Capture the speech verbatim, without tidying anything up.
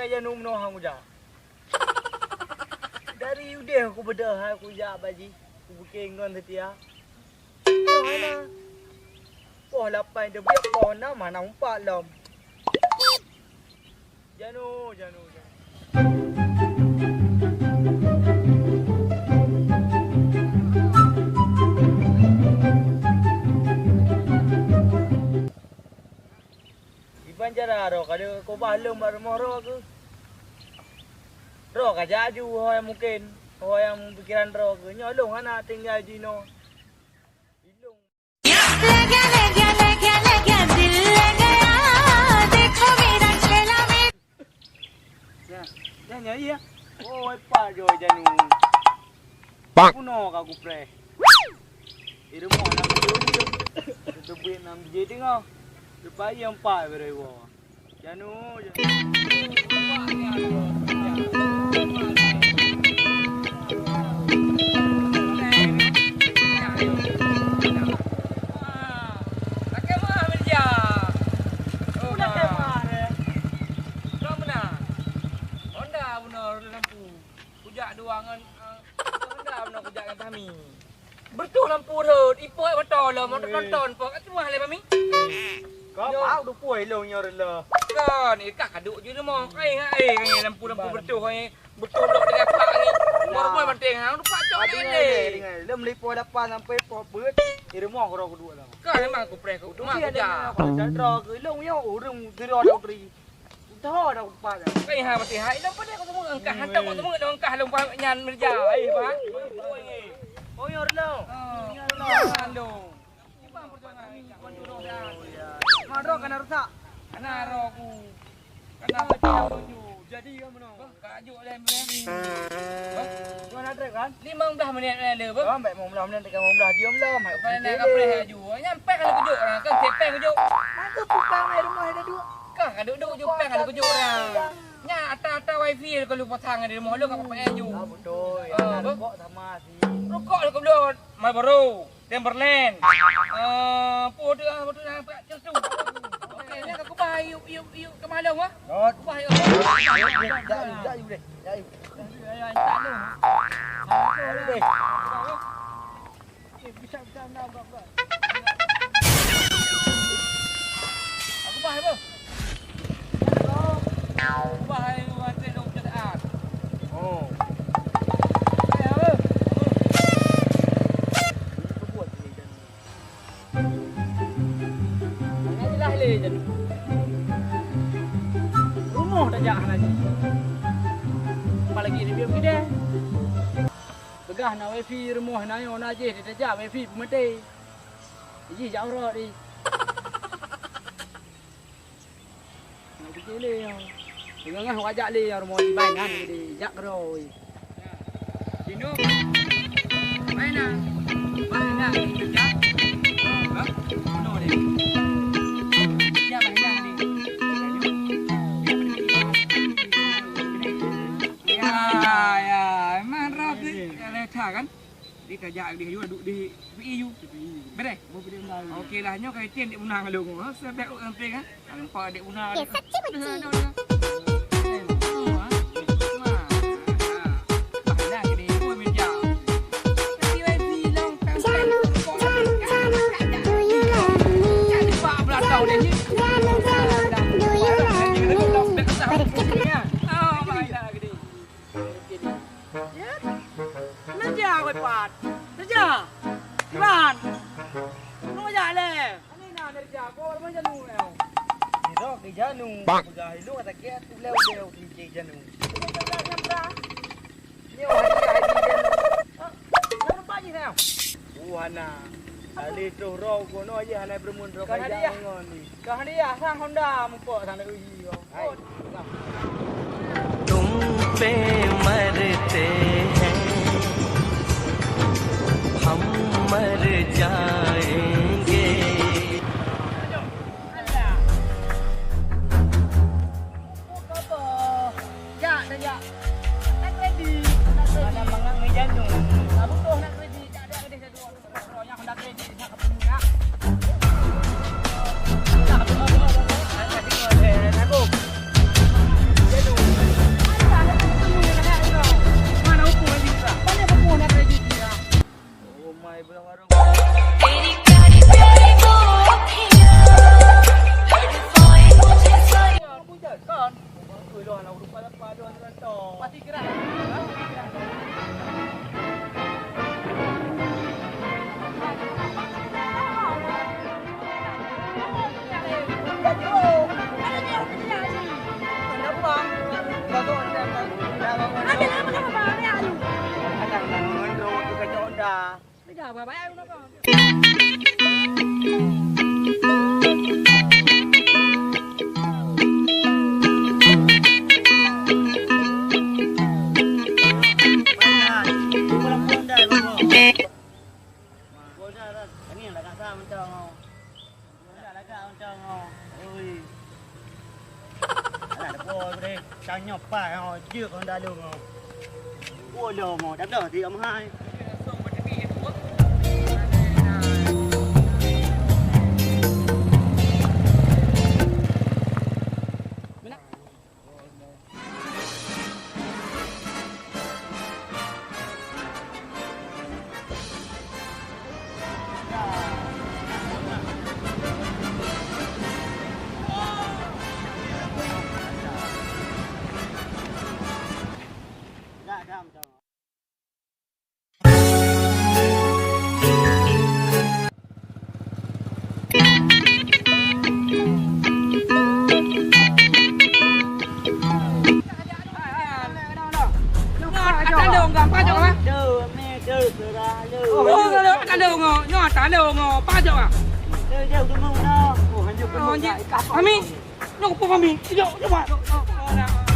Janu meunoe han kujak. Dari udeh kubeudôh hai kujak bak jih, kupiké ngon Setia. Nyoe hana. Poh lapan teubiet, poh nam hana umpat lom. Janu, Janu, Janu. Kiban cara droe ka deuh kobah lom bak rumoh droe keuh. Droe ka jak aju, ho nyang mungken, ho nyang pikiran droe keuh. Nyoe lôn hana tinggai jinoe. Ilôn. Ya, ya, ya, ya, ya. Oh, ai pa joi Janu. Bang. Kunoe ka kupreh. Di rumoh nam joi dia. Teubiet nam joi teungoh. Leupah ie empat beureue woe. Janu, Janu. Lakèe meuah meja. Oh, lakèe meuah deh. Ka meunan. Honda bunoe lampu. Kujak dua ngon, eh, Honda bunoe kujak ngon Fahmi. Bertuh lampu rhot, ipot moto lom, moto tonton po. Ka tuah lé Fahmi. Ka bak dupoe lôn nyoe reuloh. Kon, eh, kah kaduk ju rumoh. Ai, ai, ai, lampu-lampu bertuh, ai. Beutôi lôn tinggai pak ni. Baru mulai banting hang, lupa cok. Aduh, ni. Dengar, dengar. Lôn meliput lapan sampai poh peuet, di rumoh keudroe kuduek lom. Kah memang aku preh, aku mah kerja. Aku dah droe ke, lôn nyoe ureueng tiro dah utri. Udah dah upat dah. Kai ha mati hai, lôn pada aku semua engkah, hantar aku semua engkah lôn nyan meja. Ai, bah. Oh, ya Allah. Oh, ya Allah. Aduh. Madro kana rusak. Kana ro ku. Kana pecah baju. Jadi ka meunoe. Ka ajuk lain boleh. Tuan ada kan? Lima belas minit lain dah, bah. Sampai lima belas minit, tiga belas jam lah. Mai. Apa nak kapreh aju? Nyampe kalau kejut orang kan, sepeng kejut. Maka tukang air rumah ada dua. Kah ka duduk jupeng kalau kejut orang. Nya ata-ata wifi kalau pasang di rumah lu kat pakai aju. Ah, betul. Ya, rokok sama sih. Rokok lu kebelah Marlboro. Timberland. Eh, apa tu, apa tu, apa tu? Okey, ni aku bah, yuk, yuk, yuk ke malam, ah. Rot. Bah, yuk. Jap, jap, jap, jap, jap. Okey, bisa, bisa, enam, enam, enam. Aku bah, apa? Aku bah, apa? Oh. Hana jeulaih lé jadi. Rumoh tajak hana jih. Apalagi di biang kidai. Peugah na wifi rumoh na nyoe na jih tajak wifi peumaté. Jih jak uroe di. Nak keucil lé nyoe. Teungoh wajak lé nyoe rumoh iban nyan jadi jak keudroe. Dino. Main nah. Main nah, kerja. Hah? Bunuh dia. Kerja main nah ni. Ya, ya. Memang roh tu. Ya, lecah kan? Di tajak di aju, duduk di tepi aju. Bereh? Okey lah, nyoe ka item dek Bunang lalu. Ha, sebab orang tengah. Nampak dek Bunang. Ya, sakit betul. Janu, Janu, Janu, do you love me? Janu, Janu, do you love me? Pada kita. Ya. Neuja wai pat. Neuja. Iban. Neuja lé. Ani na neuja. Ko ma Janu nyoe. Nyoe ke Janu. Bang. Peugah ilong kata ke tu leu leu tinggi Janu. Ini orang ini Janu. Ah, lalu pagi nyoe. Buhana. Kali tu roh kono aja hana bermun roh. Kan hadiah. Ngon ni. Kah dia sang Honda mupok sana uji. Hai. तुम पे मरते हैं, हम मर जाएंगे। Jak, jak. Nak kredit, nak kredit. Mana mangang meja tu? Tak butuh nak kredit. Nyang Honda kredit, nyang ka peue nak. Nyang ka peue nak. Alah, dapur deh. Tanyong pai ho, jeuet Honda lôn ho. Wo lôn ho, dah bloe ti meuhai. Nyoe talong ka, pajoh ka? Oh, talong, talong, nyoe talong, pajoh ka? Ami, nyoe keupeue Ami? Jok, jok, Mak.